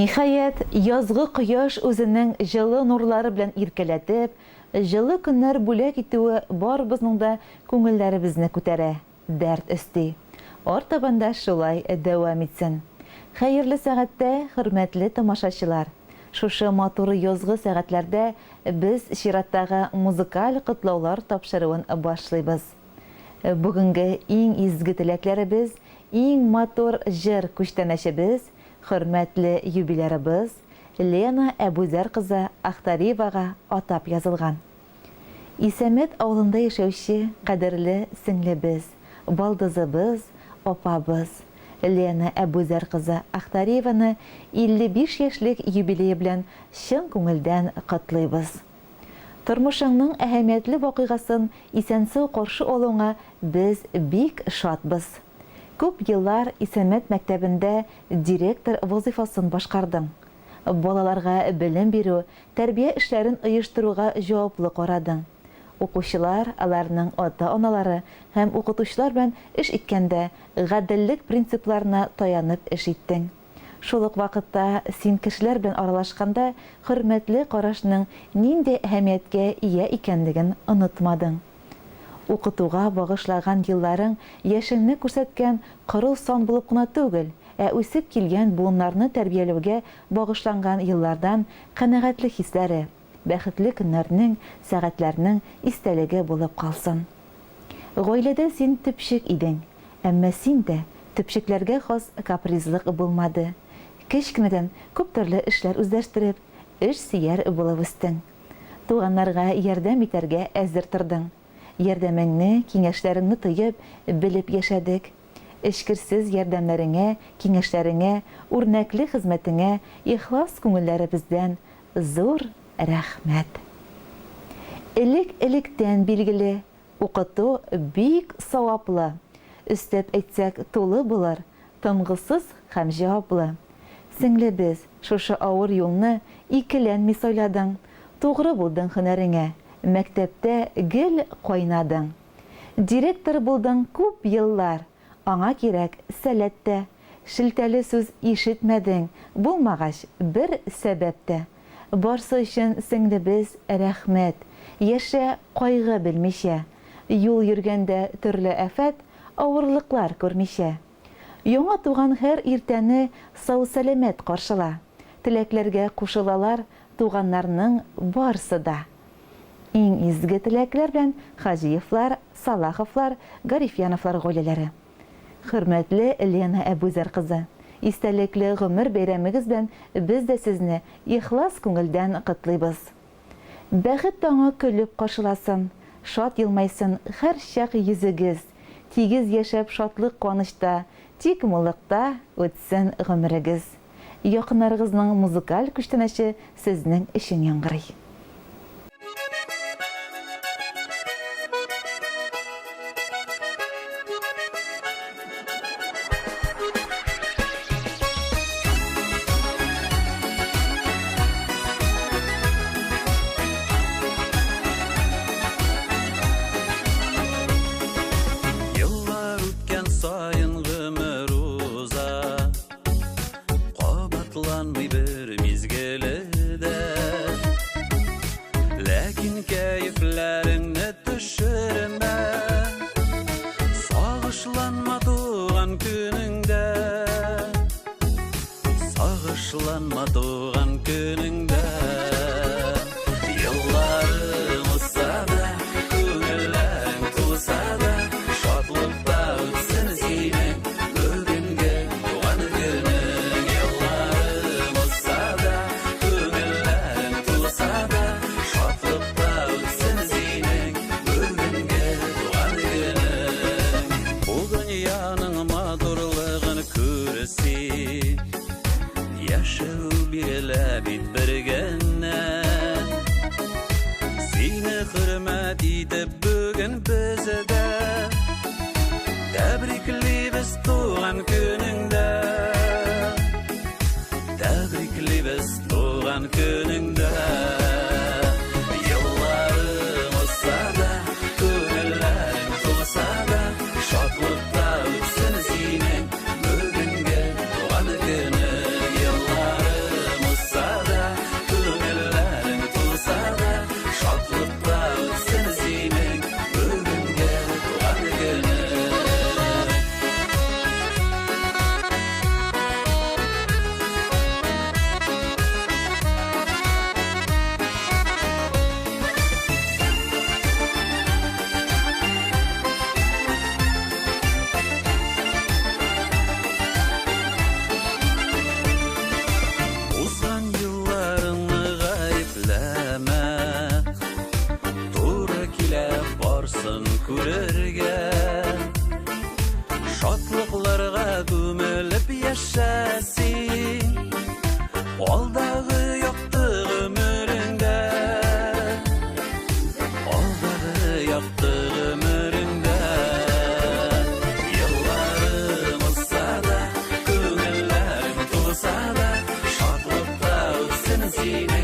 Ниһаять, язгы кояш үзенең җылы нурлары белән иркәләтеп, җылы көннәр бүләк итүе барыбызның да күңелләребезне күтәрә, дәрт өсти. Артабан да шулай дәвам итсен. Хәерле сәгатьтә, хөрмәтле тамашачылар! Шушы матур язгы сәгатьләрдә без чираттагы музыкаль котлаулар тапшыруын башлыйбыз. Бүгенге иң изге теләкләребез, иң матур җыр күчтәнәчебез, хөрмәтле юбилярыбыз Лена Әбүзәр кызы Ахтариевага атап язылган. Исәмәт авылында яшәүче кадерле сеңлебез, балдызыбыз, апабыз Лена Әбүзәр кызы Ахтариеваны 55 яшьлек юбилее белән чын күңелдән котлыйбыз. Тормышыңның әһәмиятле вакыйгасын исән-сау каршы алуыңа без бик шатбыз. Күп еллар Исәнмәт мәктәбендә директор вазыйфасын башкардың. Балаларга белем бирү, тәрбия эшләрен оештыруга җаваплы карадың. Укучылар, аларның ата-аналары һәм укытучылар белән эш иткәндә гаделлек принципларына таянып эш иттең. Шул ук вакытта син кешеләр белән аралашканда хөрмәтле карашның нинди әһәмияткә ия икәнлеген онытмадың. Укытуга багышлаган елларың яшеңне күрсәткән коры сан булып кына түгел, ә үсеп килгән буыннарны тәрбияләүгә багышланган еллардан канәгатьлек хисләре, бәхетле көннәрнең, сәгатьләрнең истәлеге булып калсын. Гаиләдә син төпчек идең. Әмма син дә төпчекләргә хас капризлык булмады. Кечкенәдән күп төрле эшләр үзләштереп, эш сөяр булып үстең. Туганнарга ярдәм итәргә әзер тордың. Ярдәмеңне, киңәшләреңне тоеп, белеп яшәдек. Эчкерсез ярдәмнәреңә, киңәшләреңә, үрнәкле хезмәтеңә ихлас күңелләребездән зур рәхмәт. Элек-электән билгеле, укыту бик саваплы, өстәп әйтсәк, тулы булыр, тынгысыз һәм җаваплы. Сеңлебез, шушы авыр юлны икеләнми сайладың, тугры булдың һөнәреңә, мәктәптә гел кайнадың. Директор булдың күп еллар, Аңа кирәк сәләт тә. Шелтәле сүз ишетмәдең, булмагач, бер сәбәп тә. Барсы өчен, сеңлебез, рәхмәт. Яшә кайгы белмичә. Юл йөргәндә төрле афәт, авырлыклар күрмичә. Яңа туган һәр иртәне сау-сәламәт каршыла. Теләкләргә кушылалар туганнарның барсы да. Иң изге теләкләр белән Хаҗиевлар, Салаховлар, Гарифьяновлар гаиләләре. Хөрмәтле Лена Әбүзәр кызы! Истәлекле гомер бәйрәмегез белән без дә сезне ихлас күңелдән котлыйбыз. Бәхет таңы көлеп каршыласын, шат елмайсын һәрчак йөзегез, тигез яшәп шатлык-куанычта, тик муллыкта үтсен гомерегез. Якыннарыгызның музыкаль күчтәнәче сезнең өчен яңгырый. Еллар үткән саен гомер уза. Кабатланмый бер мизгеле дә. Ләкин кәефләреңне төшермә. Сагышланма туган көнеңдә. Сагышланма туган көнеңдә. Елларың узса да, күңелләрең тулса да, шатлыкта үтсен синең бүгенге туган көнең. Елларың узса да, күңелләрең тулса да, шатлыкта үтсен синең бүгенге туган көнең. Бу дөньяның матурлыгын күр син. Яшәү бирелә бит бер генә. Сине хөрмәт итеп бүген без дә тәбриклибез туган көнеңдә. Тәбриклибез туган көнеңдә. Елларың узса да, күңелләрең тулса да, шатлыкта үтсен синең бүгенге туган көнең. Елларың синең.